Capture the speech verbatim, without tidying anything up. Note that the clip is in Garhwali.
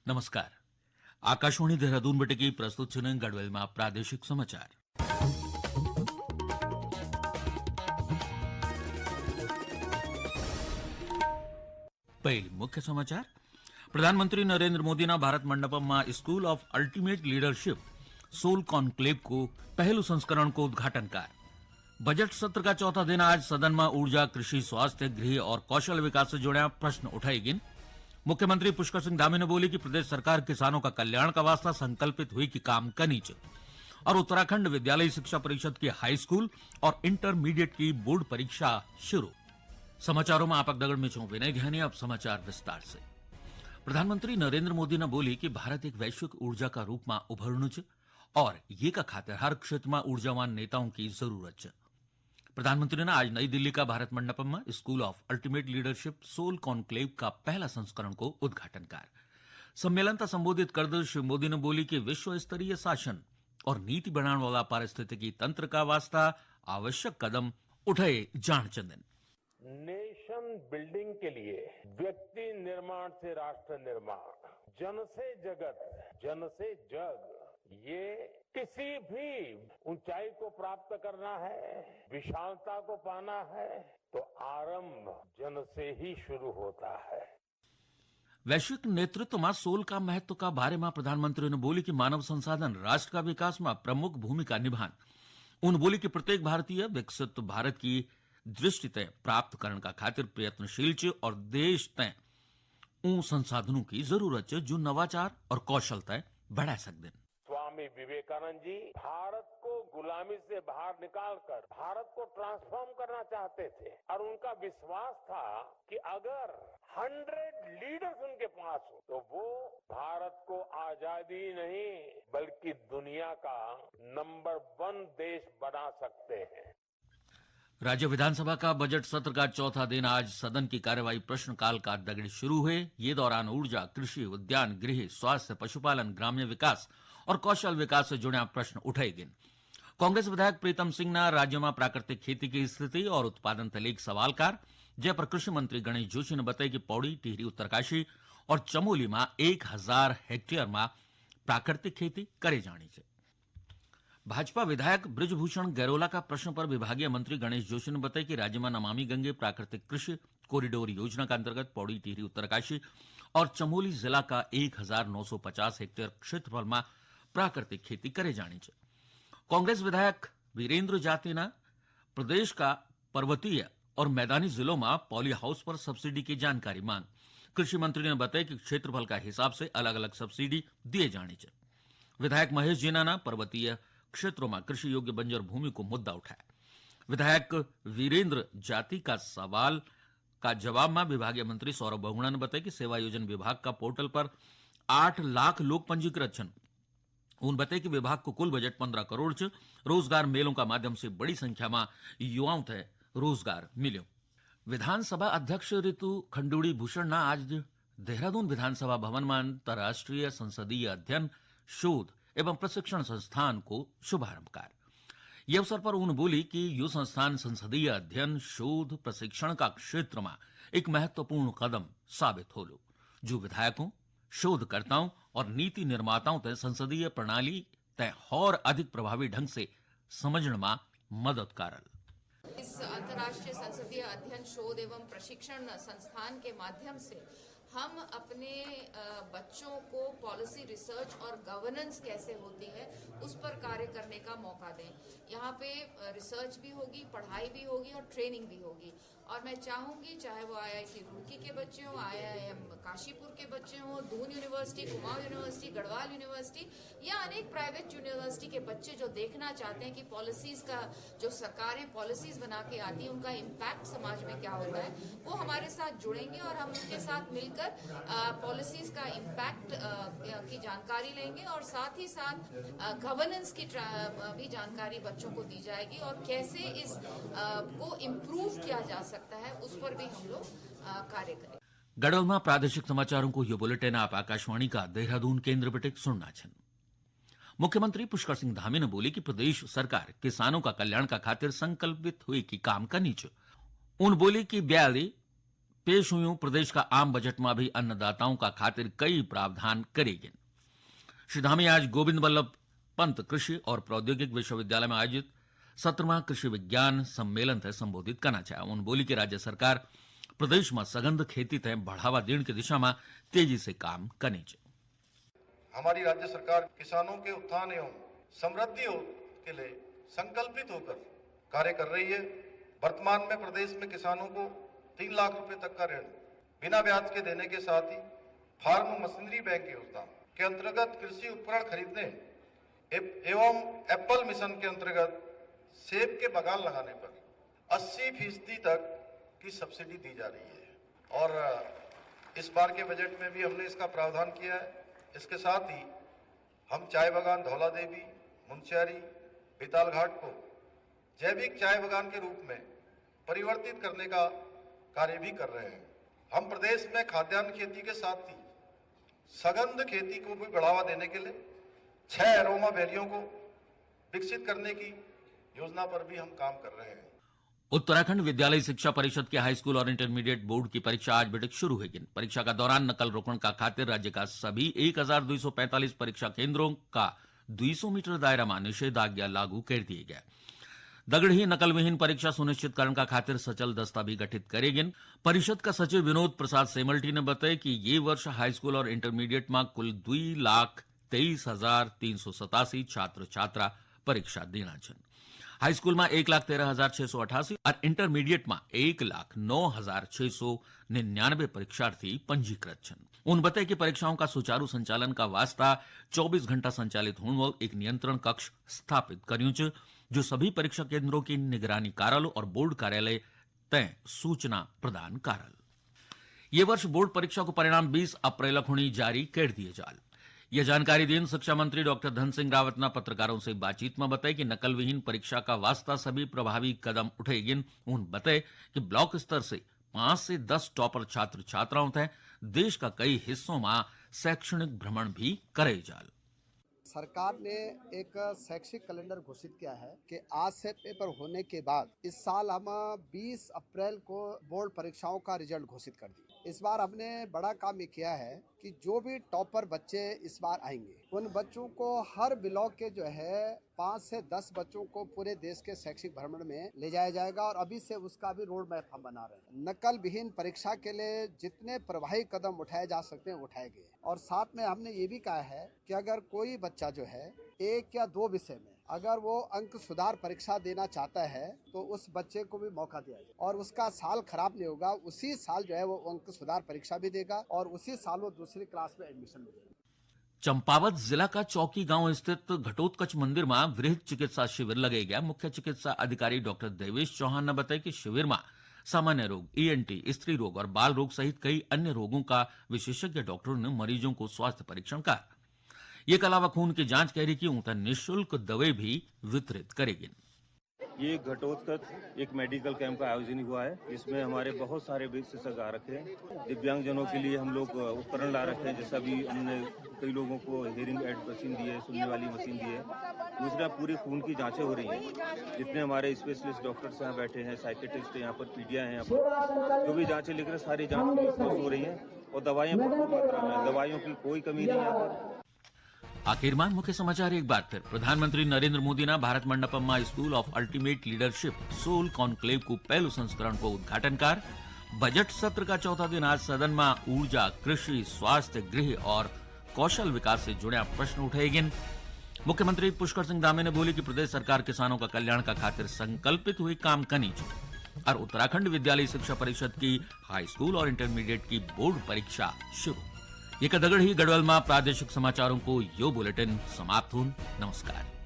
नमस्कार। आकाशवाणी देहरादून बटे की प्रस्तुत छिन गढ़वाल मा प्रादेशिक समाचार। पहली मुख्य समाचार। प्रधानमंत्री नरेंद्र मोदी ना भारत मंडपम मा School of Ultimate Leadership Seoul Conclave को पहलू संस्करण को उद्घाटन कार। बजट सत्र का चौथा दिन आज सदन मा ऊर्जा, कृषि, स्वास्थ्य, गृह और कौशल विकास से जुड़े प्रश्न उठाए गिन। मुख्यमंत्री पुष्कर सिंह धामी ने बोली कि प्रदेश सरकार किसानों का कल्याण का वास्ता संकल्पित हुई कि काम करनी च। और उत्तराखंड विद्यालय शिक्षा परिषद की हाई स्कूल और इंटरमीडिएट की बोर्ड परीक्षा शुरू। समाचारों में आपक दगड़ में छूं विनय ध्यानी। अब समाचार विस्तार से। प्रधानमंत्री नरेंद्र मोदी ने बोली कि भारत एक वैश्विक ऊर्जा का रूप में उभरणु च और ये का खातिर हर क्षेत्र में ऊर्जावान नेताओं की जरूरत च। प्रधानमंत्री ने आज नई दिल्ली का भारत मंडपम में School of Ultimate Leadership Seoul Conclave का पहला संस्करण को उद्घाटन कर। सम्मेलन का संबोधित करते श्री मोदी ने बोली कि विश्व स्तरीय शासन और नीति बनाने वाला पारिस्थितिकी तंत्र का वास्ता आवश्यक कदम उठाए जान चंदन। नेशन बिल्डिंग के लिए व्यक्ति निर्माण से राष्ट्र निर्माण, जन से जगत, जन से जग, ये किसी भी ऊंचाई को प्राप्त करना है, विशालता को पाना है, तो आरंभ जन से ही शुरू होता है। वैश्विक नेतृत्व में सोल का महत्व का बारे में प्रधानमंत्री ने बोली कि मानव संसाधन राष्ट्र का विकास में प्रमुख भूमिका निभान। उन बोली कि प्रत्येक भारतीय विकसित भारत की दृष्टि तय प्राप्त करण का खातिर प्रयत्नशील च और देश तय ऊं संसाधनों की जरूरत च जो नवाचार और कौशल तय बढ़ा सकते हैं। स्वामी विवेकानंद जी भारत को गुलामी से बाहर निकालकर भारत को ट्रांसफॉर्म करना चाहते थे और उनका विश्वास था कि अगर हंड्रेड लीडर्स उनके पास हो तो वो भारत को आजादी नहीं बल्कि दुनिया का नंबर वन देश बना सकते हैं। राज्य विधानसभा का बजट सत्र का चौथा दिन आज सदन की कार्यवाही प्रश्नकाल का दगड़ी शुरू हुए। ये दौरान ऊर्जा, कृषि, उद्यान, गृह, स्वास्थ्य, पशुपालन, ग्रामीण विकास और कौशल विकास से जुड़े प्रश्न उठाए गए। कांग्रेस विधायक प्रीतम सिंह ने राज्य में प्राकृतिक खेती की स्थिति और उत्पादन ते लेक सवाल कार, जय पर कृषि मंत्री गणेश जोशी ने बताया कि पौड़ी, टिहरी, उत्तरकाशी और चमोली में एक हजार हेक्टेयर में प्राकृतिक खेती करे जानी चाहिए। भाजपा विधायक बृजभूषण गैरोला का प्रश्न पर विभागीय मंत्री गणेश जोशी ने बताया कि राज्य में नमामि गंगे प्राकृतिक कृषि कॉरिडोर योजना के अंतर्गत पौड़ी, टिहरी, उत्तरकाशी और चमोली जिला का एक हजार नौ सौ पचास हेक्टेयर क्षेत्रफल में प्राकृतिक खेती करे जानी चाहिए। कांग्रेस विधायक वीरेंद्र जाति ने प्रदेश का पर्वतीय और मैदानी जिलों में पॉली हाउस पर सब्सिडी की जानकारी मांग। कृषि मंत्री ने बताया कि क्षेत्रफल का हिसाब से अलग-अलग सब्सिडी दिए जानी चाहिए। विधायक महेश जीना ने पर्वतीय क्षेत्रों में कृषि योग्य बंजर भूमि को मुद्दा उठाया। विधायक वीरेंद्र जाति का सवाल का जवाब में विभागीय मंत्री सौरभ बहुगुणा ने बताया कि सेवा योजन विभाग का पोर्टल पर आठ लाख लोग पंजीकृत छन। उन बताया कि विभाग को कुल बजट पन्द्रह करोड़ च। रोजगार मेलों का माध्यम से बड़ी संख्या में युवाओं थे रोजगार मिल्यो। विधानसभा अध्यक्ष ऋतु खंडूड़ी भूषण ना आज देहरादून विधानसभा भवन में अंतर्राष्ट्रीय संसदीय अध्ययन, शोध एवं प्रशिक्षण संस्थान को शुभारंभ कर। ये अवसर पर उन बोली कि यो संस्थान संसदीय अध्ययन, शोध, प्रशिक्षण का क्षेत्र में एक महत्वपूर्ण कदम साबित होलो, जो विधायकों, शोधकर्ताओं और नीति निर्माताओं तय संसदीय प्रणाली तय और अधिक प्रभावी ढंग से समझण में मदद करल। इस अंतर्राष्ट्रीय संसदीय अध्ययन, शोध एवं प्रशिक्षण संस्थान के माध्यम से हम अपने, अ, बच्चों को पॉलिसी रिसर्च और गवर्नेंस कैसे होती है, उस पर कार्य करने का मौका दें। यहाँ पे, अ, रिसर्च भी होगी, पढ़ाई भी होगी और ट्रेनिंग भी होगी। और मैं चाहूँगी, चाहे वो आईआईटी रुड़की के बच्चे हों, आईआईएम काशीपुर के बच्चे हों, दून यूनिवर्सिटी, कुमाऊँ यूनिवर्सिटी, गढ़वाल यूनिवर्सिटी या अनेक प्राइवेट यूनिवर्सिटी के बच्चे जो देखना चाहते हैं कि पॉलिसीज का, जो सरकारें पॉलिसीज बना के आती हैं, उनका इम्पैक्ट समाज में क्या होता है, वो हमारे साथ जुड़ेंगे और हम उनके साथ मिलकर, अ, पॉलिसीज का इम्पैक्ट, अ, की जानकारी लेंगे और साथ ही साथ, अ, गवर्नेंस की ट्रा-, अ, भी जानकारी बच्चों को दी जाएगी और कैसे इस, अ, को इम्प्रूव किया जा सकता है, उस पर भी हम लोग, अ, कार्य करेंगे। गढ़वाल में प्रादेशिक समाचारों को यो बुलेटिन आप आकाशवाणी का देहरादून केंद्र बटे सुनना छन। मुख्यमंत्री पुष्कर सिंह धामी ने बोली कि प्रदेश सरकार किसानों का कल्याण का खातिर संकल्पित हुई कि काम करनी च। उन बोली कि ब्याली पेश हुयूं। प्रदेश का आम बजट मां भी अन्नदाताओं का खातिर कई प्रावधान करे गिन। श्री धामी आज गोविंद बल्लभ पंत कृषि और प्रौद्योगिक विश्वविद्यालय में आयोजित सत्रवां कृषि विज्ञान सम्मेलन तै संबोधित करना चाहे। उन बोली कि राज्य सरकार प्रदेश में सगंध खेती तै बढ़ावा देने की दिशा में तेजी से काम करनी चाहिए। हमारी राज्य सरकार किसानों के उत्थान एवं समृद्धि हो, के लिए संकल्पित होकर कार्य कर रही है। वर्तमान में प्रदेश में किसानों को तीन लाख रुपए तक का ऋण बिना ब्याज के देने के साथ ही फार्म मशीनरी बैंक योजना के अंतर्गत कृषि उपकरण खरीदने एप-, एवं एप्पल मिशन के अंतर्गत सेब के बागान लगाने पर अस्सी फीसदी तक की सब्सिडी दी जा रही है। और इस बार के बजट में भी हमने इसका प्रावधान किया है। इसके साथ ही हम चाय बागान धौला देवी, मुंशियारी, बेतालघाट को जैविक चाय बागान के रूप में परिवर्तित करने का कार्य भी कर रहे हैं। हम प्रदेश में खाद्यान्न खेती के साथ ही सगंध खेती को भी बढ़ावा देने के लिए छह अरोमा वैलियों को विकसित करने की योजना पर भी हम काम कर रहे हैं। उत्तराखंड विद्यालय शिक्षा परिषद के हाई स्कूल और इंटरमीडिएट बोर्ड की परीक्षा आज बेटे शुरू हुई। परीक्षा का दौरान नकल रोकण का खातिर राज्य का सभी एक हजार दुई सौ पैंतालीस परीक्षा केंद्रों का दुई सौ मीटर दायरा में निषेधाज्ञा लागू कर दिए गए। दगड़ ही नकल विहीन परीक्षा सुनिश्चित करण का खातिर सचल दस्ता भी गठित करेगिन। परिषद का सचिव विनोद प्रसाद सेमल्टी ने बताया कि ये वर्ष हाई स्कूल और इंटरमीडिएट में कुल दुई लाख तेईस हजार तीन सौ सतासी छात्र छात्रा परीक्षा देना छन। हाई स्कूल में एक लाख तेरह हजार छह सौ अठासी और इंटरमीडिएट में एक लाख नौ हजार छह सौ निन्यानवे परीक्षार्थी पंजीकृत छन। उन बताया कि परीक्षाओं का सुचारू संचालन का वास्ता चौबीस घंटा संचालित होने वाला एक नियंत्रण कक्ष स्थापित करियों च, जो सभी परीक्षा केंद्रों की निगरानी कारल और बोर्ड कार्यालय तय सूचना प्रदान कारल। ये वर्ष बोर्ड परीक्षा को परिणाम बीस अप्रैल खुणी जारी कर दिए जाल। यह जानकारी देन शिक्षा मंत्री डॉक्टर धन सिंह रावत ने पत्रकारों से बातचीत में बताई कि नकल विहीन परीक्षा का वास्ता सभी प्रभावी कदम उठाए गिन। उन बताए कि ब्लॉक स्तर से पाँच से दस टॉपर छात्र छात्राओं तय देश का कई हिस्सों में शैक्षणिक भ्रमण भी करे जाल। सरकार ने एक शैक्षिक कैलेंडर घोषित किया है कि आज से पेपर होने के बाद इस साल हम बीस अप्रैल को बोर्ड परीक्षाओं का रिजल्ट घोषित कर दिया। इस बार हमने बड़ा काम ये किया है कि जो भी टॉपर बच्चे इस बार आएंगे, उन बच्चों को हर ब्लॉक के जो है पाँच से दस बच्चों को पूरे देश के शैक्षिक भ्रमण में ले जाया जाएगा और अभी से उसका भी रोड मैप हम बना रहे हैं। नकल विहीन परीक्षा के लिए जितने प्रभावी कदम उठाए जा सकते हैं, उठाए गए। और साथ में हमने ये भी कहा है कि अगर कोई बच्चा जो है एक या दो विषय में अगर वो अंक सुधार परीक्षा देना चाहता है तो उस बच्चे को भी मौका दिया जाए और उसका साल खराब नहीं होगा, उसी साल जो है वो अंक सुधार परीक्षा भी देगा और उसी साल वो दूसरी क्लास में एडमिशन भी लेगा। चंपावत जिला का चौकी गांव स्थित घटोत्कच मंदिर में वृहद चिकित्सा शिविर लगे गया। मुख्य चिकित्सा अधिकारी डॉक्टर देवेश चौहान ने बताया कि शिविर में सामान्य रोग, ईएनटी, स्त्री रोग और बाल रोग सहित कई अन्य रोगों का विशेषज्ञ डॉक्टरों ने मरीजों को स्वास्थ्य परीक्षण का ये के अलावा खून की जांच करी कि ऊं ते निशुल्क दवाई भी वितरित करेगी। ये घटोत्कच एक मेडिकल कैंप का आयोजन हुआ है, जिसमें हमारे बहुत सारे विशेषज्ञ आ रखे हैं। दिव्यांगजनों के लिए हम लोग, अ, उपकरण ला रखे हैं, जैसा भी हमने कई लोगों को हियरिंग एड मशीन दी है, सुनने वाली मशीन दी है। दूसरा, पूरे खून की जांचें हो रही हैं। जितने हमारे स्पेशलिस्ट डॉक्टर्स यहाँ बैठे हैं, साइकेट्रिस्ट हैं यहाँ पर, पीडिया हैं यहाँ पर, जो भी जांचें लिख रहे हैं, सारी जांच हो रही हैं और दवाइयाँ भरपूर मात्रा में हैं। दवाइयों की कोई कमी नहीं है यहाँ पर। आखिर में मुख्य समाचार एक बार फिर। प्रधानमंत्री नरेंद्र मोदी ने भारत मंडपम में school of ultimate leadership soul conclave को पहलू संस्करण को उद्घाटन कर बजट सत्र का चौथा दिन आज सदन में ऊर्जा, कृषि, स्वास्थ्य, गृह और कौशल विकास से जुड़े प्रश्न उठाए गए। मुख्यमंत्री पुष्कर सिंह धामी ने बोली कि प्रदेश सरकार किसानों का कल्याण का खातिर संकल्पित हुई काम करनी चाहिए। और उत्तराखंड विद्यालय शिक्षा परिषद की हाई स्कूल और इंटरमीडिएट की बोर्ड परीक्षा शुरू। ये कदगड़ ही गढ़वाल में प्रादेशिक समाचारों को यो बुलेटिन समाप्त हुन। नमस्कार।